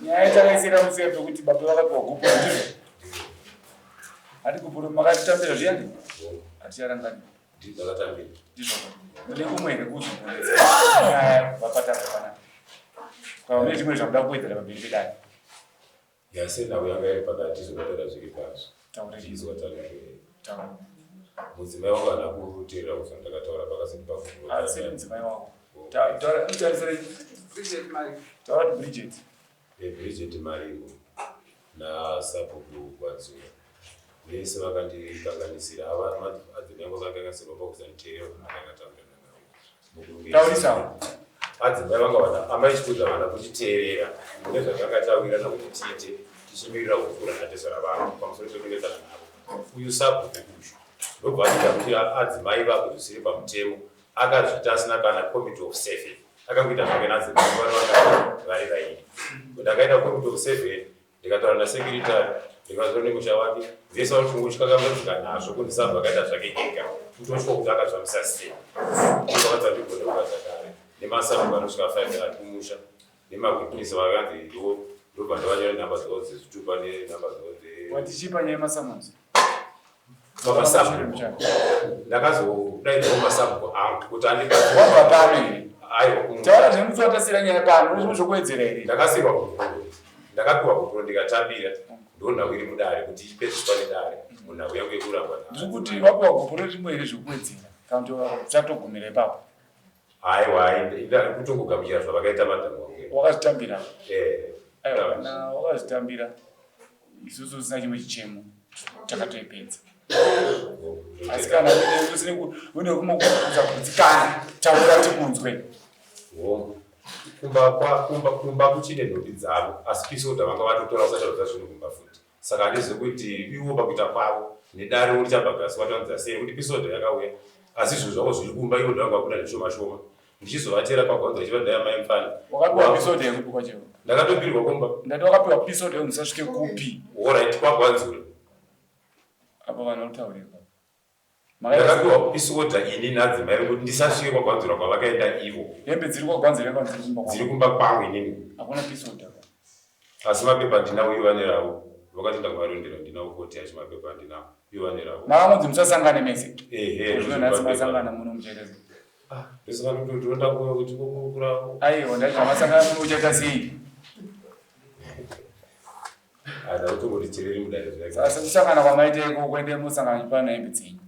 Nyaya yatakaisira musi pekuti baba vakapiwa gupuro ndizvo. Hati gupuro makatitambira zviyani? Haticharangarira. Ndakatambira. Ndizvo. Mune kumwe here kuzobudisa nyaya kubva patabva panapa. Kana mune zvimwe zvamuda kuwedzera pamberi pedare. Yase nhau yanga iri pakati zvakataura zviri pazvo. Taura chii? Zvakataura. Taura. Mudzimai wangu haana kuteerera kuzva ndakataura pakasindipa gupuro. Asi mudzimai wako. Taura taura Bridget Maringo. Taura Bridget. Bridget Maringo naSabhuku Gwanzura vese vakandikanganisira ava adzimai angu akakanganisirwa pakusanditeerera zvandakataura navo. Taurisa. Adzimai vanga vana amai chikudza vana kutiteerera mune zvatakataurirana kuti tiite tichimirira kukura natezvara vangu pamusoro pekunetsana navo. Uyu sabhuku uyu ndobva atiita kuti adzimai vako zvisiri pamutemo akazviita asina kana committee of seven akangoita zvake nadzimai vari vangani vari vairi ndakaita committee of seven ndikataura nasekiritari ndikataura nemusha wake vese vari kungotya kamadzika nazvo kunzi sabhuku akaita zvake ega kutotya kuti akazvambisa sei ndokavadza ndigone kukazvakare nemasabhuku anosvika 5 ari kumusha nemawitness vakanzi ndo ndobva ndavanyora nhamba dzavo dzezvitupa nenhamba dzavo dze Watichipa nyaya yemasamuzi. pamasabhuku ndakazodaidzawo masabhuku angu kuti andibatsire Wabva pano here? aiwa kumusha Taura zvemusi watasira nyaya pano, une zvimwe zvokuwedzera here? ndakasirwa gupuro ndakapiwa gupuro ndikatambira ndonhau iri mudare kuti ipedziswa nedare munhau yangu yekurangwa Ndiri kuti wapiwa gupuro rimwe here zvekuwedzera kana kuti uchatogumira ipapo. aiwa kutongogamuchira zvavakaita madhamu wangu Wakazvitambira. Eh, Aiwa kana wakazvitambira isusu usina chimwe chichemo takatoipedza. Asi kana usine une kumwe kusagutsikana taura tikunzwe. Hongu. Kumba kwa kumba kumba kuchine nhumbi dzavo asi pisoda vanga vatotora usati zvinhu kumba futi saka handizivi kuti ivo pakuita kwavo nedare richabhagasi vatanzira sei nekuti pisoda yakauya asi zvinhu zvavo zviri kumba ivo ndovanga vabuda nezvishoma shoma ndichizovatera pagwanza vachiva ndaya mai mfana Wakapiwa pisoda yekupi kwacho? ndakatopirwa kumba Ndati wakapiwa pisoda yekuti usasvike kupi? Alright kwagwanzura Apa vanhu varikutaurirwa. Ndakapiwa peace order ini nadzimai kuti ndisasvike kwagwanzura kwavakaenda ivo. Hembe dziri kwagwanzura kana dziri kumba Dziri kumba kwangu inini. Hakuna peace order. Asi mapepa ndinawo ivo vane ravo. Vakati ndakuvarondera ndinawo koti yacho mapepa andinawo ivo vane ravo. Makangonzi musasangane mese. Ehe. Zvino nhasi masangana muno muchaita sei? Ah, ndosaka ndinotoda kuti ngokurukurawo. Aiwa ndati zvamasangana muno muchaita sei? Saka kusangana kwamaita ikoko ende mosangana chipana hembe dzenyu.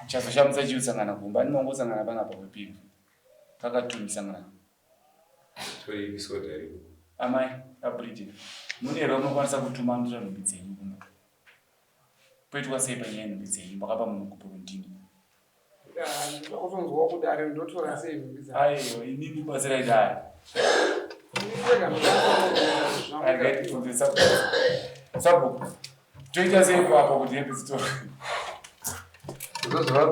Chazoshamisa chii kusangana kumba ani mangosangana panapa kwepiri. Kakatumisangana. Amai, aBridget. Mune here unokwanisa kutuma anotora nhumbi dzenyu kumba? Poitwa sei panyaya yenhumbi dzenyu makapa munhu gupuro ndini? Kutonzwawo kudare ndotora sei nhumbi dzangu? Aiwa, inini batsirai dare. Sabhuku, toita sei apo kuti hembe dzitorwe?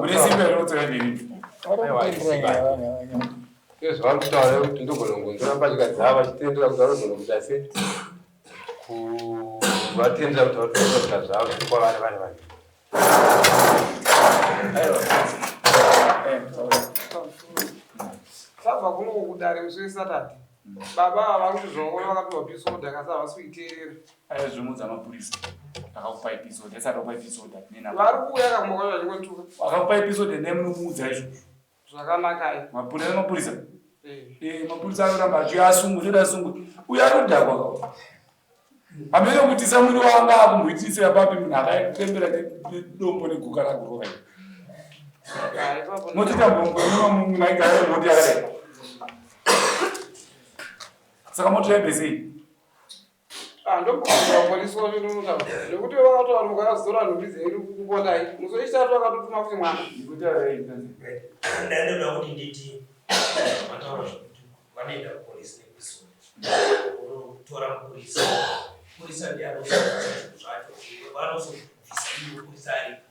Une simba here kutora hembe inini? Zvavari kutaura kuti ndogona kungonzora mbatya dzavo vachitendera kuti vanogona kuita sei kuvatendera kuti vatore mbatya zvavo kwavari vari vanhu. Sabva kuno kudare musi weSaturday. Baba ava vari kuti zvavo vakapiwa peace order kasi havasi kuiteerera. Aiwa zvomudza mapurisa. Akakupa episode, asati akupa episode nena. Vari kuuya kakumba kwacho vachingotuka. Akakupa episode nemunomuudza izvozvo. Zvakanakai. Mapurisa mapurisa. Eh, mapurisa anoramba achiuya asungwe, toda asungwe. Uyo anodhakwa ka. Hameno kuti samuri wanga akumboitisira papi munhu akatembera nedombo neguka rakurova iri. Motoita mbongo munhu aigara nemhondi yakadai. Saka motoembe sei? Ah, ndokumbira polisi wacho ndonotaura nekuti vakataura mukazora nhumbi dzenyu kukupondai musi wechitatu akatotuma kuti mwana Ndandoda kuti nditi mataura zvekuti vanoenda kupolisi nepisoni unotora mupurisa mupurisa ndiye anozoita zvinhu zvacho vanozobvisa iye mupurisa aripo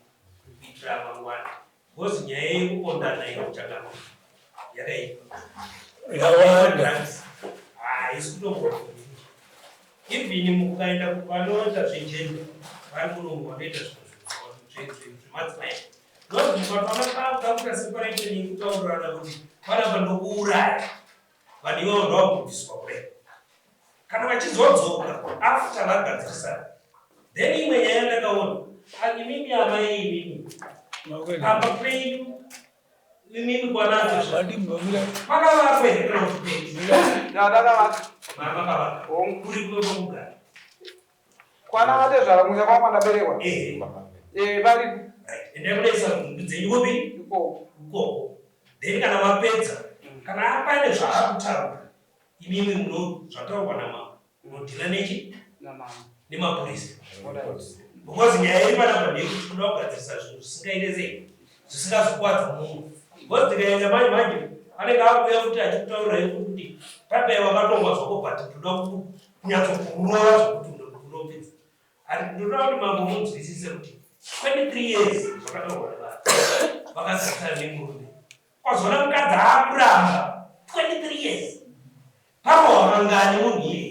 kuitira mangwana Because nyaya yekupondana inochangama yakaipa. Yakawanda. Haisi kutombobvira. Even mukaenda vanoita zvejenda vari munomu vanoita zvemadzimai. Because mukatoona kakuita separation yekutaurirana kuti panapa ndokuuraya. Vanhu ivavo ndovakubviswa kudai. Kana vachizodzoka after vagadzirisana, then imwe nyaya yandakaona, imimi amai, imimi apa penyu, imimi kwanacho pakavakwa here kana kuti pendi? Ndakavaka. Makavaka? Hongu. Kuri kwekugara? Kwana vatezvara, musha kwangu kwandaberekwa. Varipo. Right, endai kunoisa nhumbi dzenyu kupi? Ikoko. Ukoko. Then kana mapedza, kana pane zvaakutaura, imimi muno zvataurwa namambo munodeala nechi Namama. Nemapurisa. Alright. Because nyaya iri panapa ndeyekuti toda kugadzirisa zvinhu zvisingaite sei, zvisingazokwadza mumwe, because tikaenda manje manje anenge akuuya futi achikutaurirai kuti papai wakatongwa zvako, but toda kunyatsokurova zvekuti unopedza. Ndinoda kuti mambo munzwisise kuti 23 years zvakataurwa nevanhu vakagarisana nemurume, kwazoona mukadzi aakuramba 23 years, parohwa mangani munhu iyeye?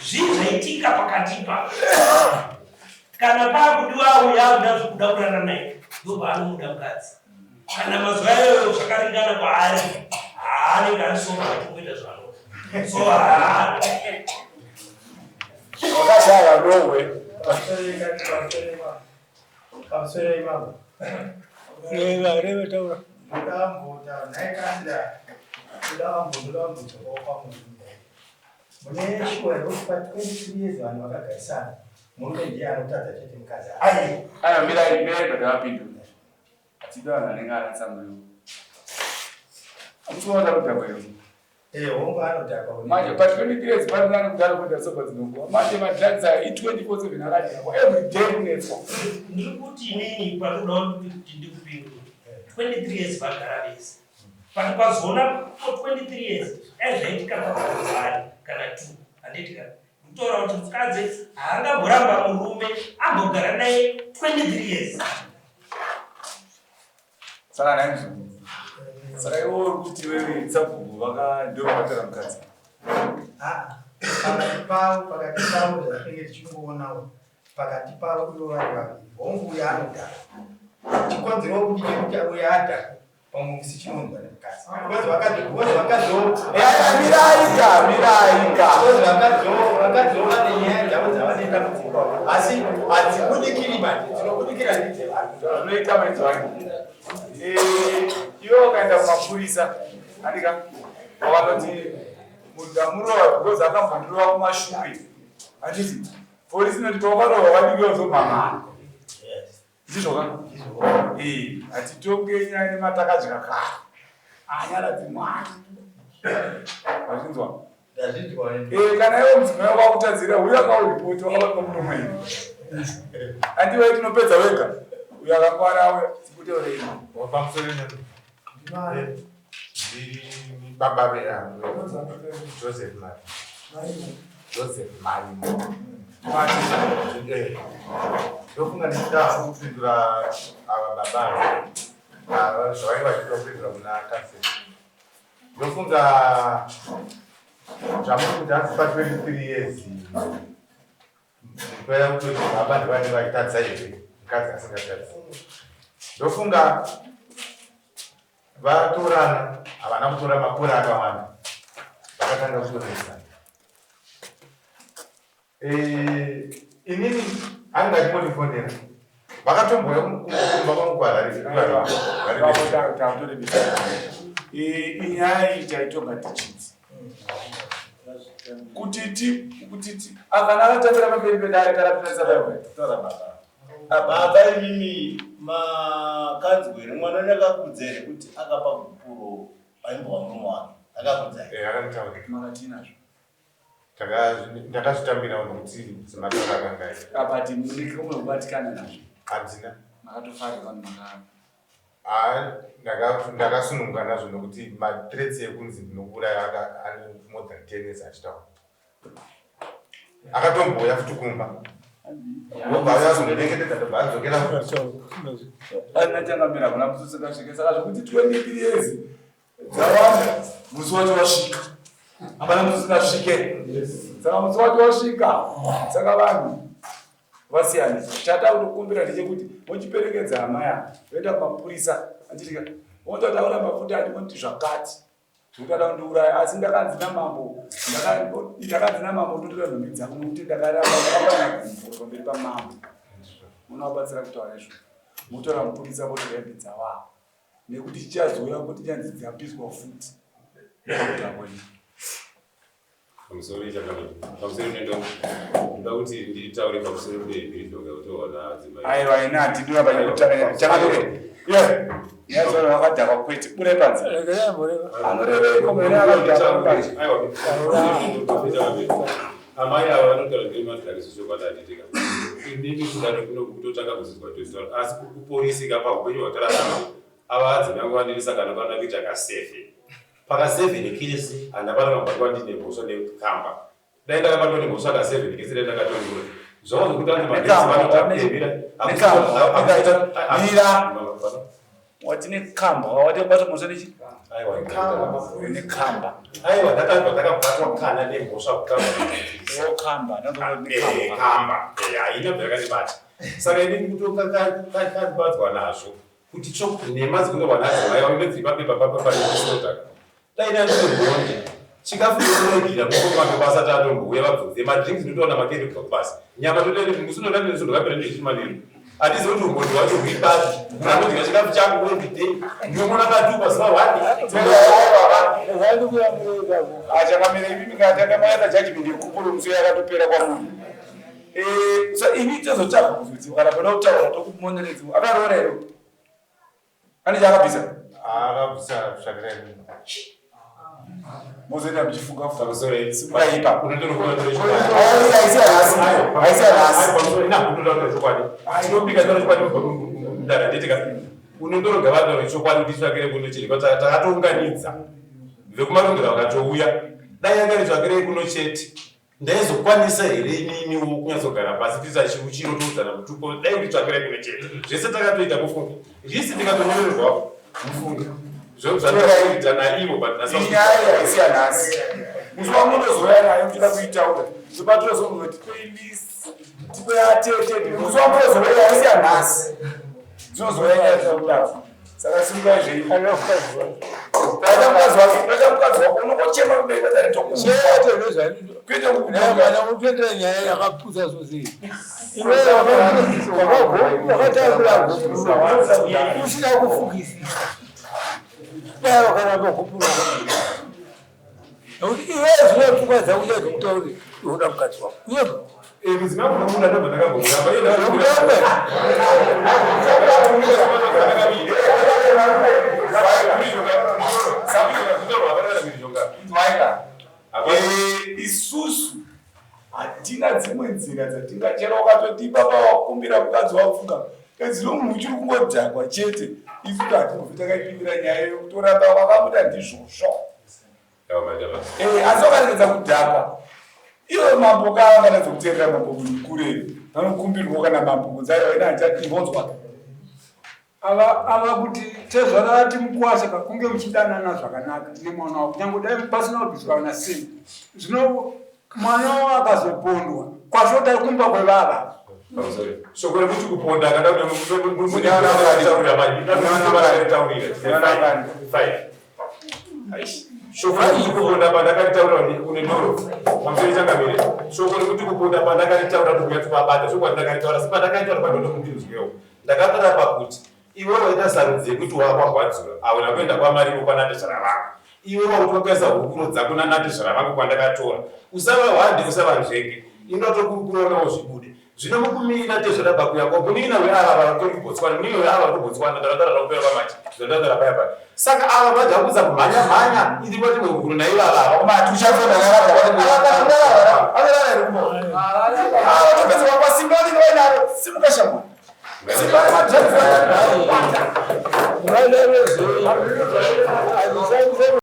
Zvii zvaitika pakati pa kana paakudiwa auya akuda zvekuda kurara naye, ndopaanomuda mukadzi. Kana mazuva iyoyo zvakaringana kwaari, haanenge ari sober, achingoita zvaanoda, so haa. Wakazara rohwe. Pamusoro imamo. Reva, reva, taura. Ndodambota nhai councillor, ndodambodzokawo pamurume. Mune shuwa yekuti pa 23 years vanhu vakagarisana, murume ndiye anotadza chete, mukadzi Ai, aya, mirai, mirai, ndakapindura. Hatida vanhu vanenge anatsamuriwo. Amuchiona kudhakwa iwo? Hongu, anodhakwa. Manje pa 23 years pari nani kudhara kuita sober dzinonguva. Manje madrugs aya i24/7, akadhakwa every day, kunetswa. Ndiri kuti inini panoda kuti ndikupindure, 23 years vagara vese, but kwazoona for 23 years dai zvaitika pakazari kana two, handiti? Kana kutaura kuti mukadzi haangamboramba murume ambogara naye 23 years. Saka naizvo, saka iwo uri kuti wewe sabhuku vaka ndo vakatora mukadzi? Ah, pakati pavo zvatinenge tichingoonawo pakati pavo ivo vari vaviri, hongu, uyo anodhakwa. Chikonzero kuti chekuti uyo adhakwa, pamwe musi chinonzwa nemukadzi, because vakadziwo Miraika, miraika. Because vakadziwo vane nyaya dzavo dzavanoenda kudzimba, asi hadzibudikiri manje, dzinobudikira ndedzevanhu. Zvinoita maidzo ake, iwe ukaenda kumapurisa, andika wakanoti ndamurova because akambondirova kumashure, handiti? Polisi inoti pawakarova wadiki wazomhamana, ndizvo ka? Hatitonge nyaya nematakadya kare, anyaradzi mwana, wazvinzwa? Ndazvinzwa. Kana iwe mudzimai wakutadzira, uyo akauripoti wakabatwa muromo iri, andiwe tinopedza wega. Uyo akangwara auya tikuteurei. Pamusoro, ndiri baba verangu, Joseph Mari, Joseph Marimo. Ndofunga ndichida kupindura ava baba ava zvavange vachida kupindura muna councillor. Ndofunga zvamuri kuti hanzi pa 23 years kuera kutoti baba ndivanenge vachitadza here, mukadzi asingatadzi. Ndofunga vatorana havana kutora makore akawanda, vakatanga kutonesana. Inini anenge achimbondifonera, vakatomboya kumba kwangu kuHarare. Inyaya iyi taitonga tichidzi kuti akana akatambira pamberi pedare karapinasa. Baba, imimi makanzwa here, mwana wenyu akakudza here kuti akapa gupuro aimbova murume wake? Akakudza here? Akanditaurira. Makatinazvo? Ndakazvitambirawo nokuti semataka akanga aita. But munenge munobatikana nazvo? Handina. Makatofarira vanhu maka Ah, ndakasununguka nazvo nokuti mathreats ekunzi ndinokuuraya ane more than 10 years achitaura. Akatombouya futi kumba, ndobva auya azondinyengetedza, ndobva adzokera. Anachangamira kuna mususikasvike, saka zvokuti 23 years dzawanda, musi wacho wasvika, hapana musi usingasvike, saka musi wacho wasvika, saka vanhu vasiyana. Chata kutokumbira ndechekuti mochiperekedza hama yako, voenda kumapurisa, anditika vototaura mafuta ati monti zvakati. Zvekuti ada kundiuraya asi ndakanzi namambo ndakanzi namambo ndotora nhumbi dzangu nokuti ndakaramba ndakapana gumbo pamberi pamambo. Munovabatsira kutaura izvo. Motora mupurisa votora hembe dzavavo. Nekuti chichazouya kuti nyanzi dzapiswa futi. Ndakudhakwa ini. Pamusoro chakanaka. Pamusoro nendo. Ndoda kuti nditaure pamusoro pemhirizhonga yekutorwa naadzimai. Aiwa ini handidi kuramba ndikutaura chakanaka. Iye. Nyaya wakadhakwa kwete. Bude panze. Anoreveiko mene akadhakwa panze. Aiwa. Amai ava vanotaura zviri mazidhakiso chokwadi handitika. Inini kudaro kuno kutotanga kuzizwa toizwa asi kuporisi ka paupenyu hwatararama ava adzimai vangu vandinisa kana vanoda kuita kasefe. Paka 7 kesi handapana kabatwa ndine mhosva nekamba. Dai ndakabatwa nemhosva ka 7 kesi dai ndakatongura. Zvavo zvekuti anzi madhesi vanotapemira. Mira. Wati nekamba, wati kubatwa mhosva nechi? Aiwa. Nekamba. Aiwa ndakabva ndakabatwa kana nemhosva kukamba. Wo kamba, ndakabva nekamba. Kamba. Eh, haina bva yakandibata. Saka ini kutokakabatwa nazvo. Kuti cho nhema dzikunyorwa naadzimai vangu nedziri papepa papa pane kusota. Dai ndandine mhondi. Chikafu ndokunogira muko kwake kwasati atombouya vabvunze. Madrinks ndotowana makende kubva kubasa. Nyama totoende musi unoda ndine svondo kapera ndine chimanero. Handizivi kuti umhondi hwacho huri papi. Munhu anodya chikafu changu every day. Ndinomona katupa zuva one. Achakamira imi mikatanga maita judgment yekupuro musi yakatopera kwamuri. Eh, so ini tozotsvaga kuzoti kana panoda kutaura tokumoneredza. Akaroora here? Ane chaakabvisa? Akabvisa tsvakirai. Mozoenda muchifunga funga. Sorry. Simukai ipapo. Unotonokuona Haisi nhasi. Haisi nhasi. Tinobika taura chokwadi mudara ndetika unondoroga vataura chokwadi kuti tsvakire kuno chete but takatounganidza vekumarondera vakatouya dai yanga iri tsvakirei kuno chete Ndaizokwanisa here ininiwo kunyatsogara pasi tiisa chiuchiro toudzana mutupo dai nditsvakira kuno chete zvese takatoita mufunge risi ndikatonyorerwawo mufunge zvatakaita naivo but nhasi Inyaya haisi yanhasi. Musi wamunozouya nayo muchida kuitaura ndopatozonzwa tipei list tipei atete musi wamunozouya haisi yanhasi dzinozouya nyaya dzakudaro Saka simukai zvenyu. Paita mukadzi wako, paita mukadzi wako unongochema kumberi kwatari tokufa. Chete ndozvainoita. Kuita kukutonga. Kana kupindira nyaya yakapusa zvose. Iwe wakatakura gupuro usina kufungisisa. Dai wakaramba gupuro. Nekuti iwe zvine pfungwa dzako chazokutauri unoda mukadzi wako. Iwe Eh, mudzimai wangu unomuda ndobva ndakambomuramba. Iye Eh, isusu hatina dzimwe nzira dzatingachera ukatoti baba wakumbira mukadzi wafunga edzino munhu uchiri kungodhakwa chete isu hatimbofi takaipindira nyaya yokutoramba vakamuda ndizvozvo Eh, asi wakaregedza kudhakwa iwe mambo ka vakatadza kuteerera mambo munhu mukuru here vanokumbirwa kana mambo kunzi aiwa ina handichatimbonzwa Ava ava kuti tezvara vati mukwasha kakunge muchidanana zvakanaka nemwana wako nyange dai pasina kubviswa kana sei zvino mwana wavo akazopondwa kwashota kumba kwevava Shoko rekuti kuponda akada Shoko rekuti kuponda pandakaritaura une doro pamusoro changamire. Shoko rekuti kuponda pandakaritaura ndokunyatsobabata shoko randakaritaura asi pandakaritaura pandotokumbinzwewo ndakataura pakuti iwe waita sarudzo yekuti wakwagwadzura hauna kuenda kwamariro kwanatezvara vako iwe wakuti wakaisa hurukuro dzako nanatezvara vako kwandakatora usava hwande usava nzvenge indotokurukura nawo zvibude Zvino mukumirira tezvara pakuya ko munin'ina weava vatori kuBotswana munin'ina weava vari kuBotswana ndakataura zvakupera kwamanje zvandataura paya paya saka ava vaja kuza kumhanya mhanya iri kwati mhurukuro naivava ava Simuka shamwari. Simba remadrugs. Valerezei. Handishandise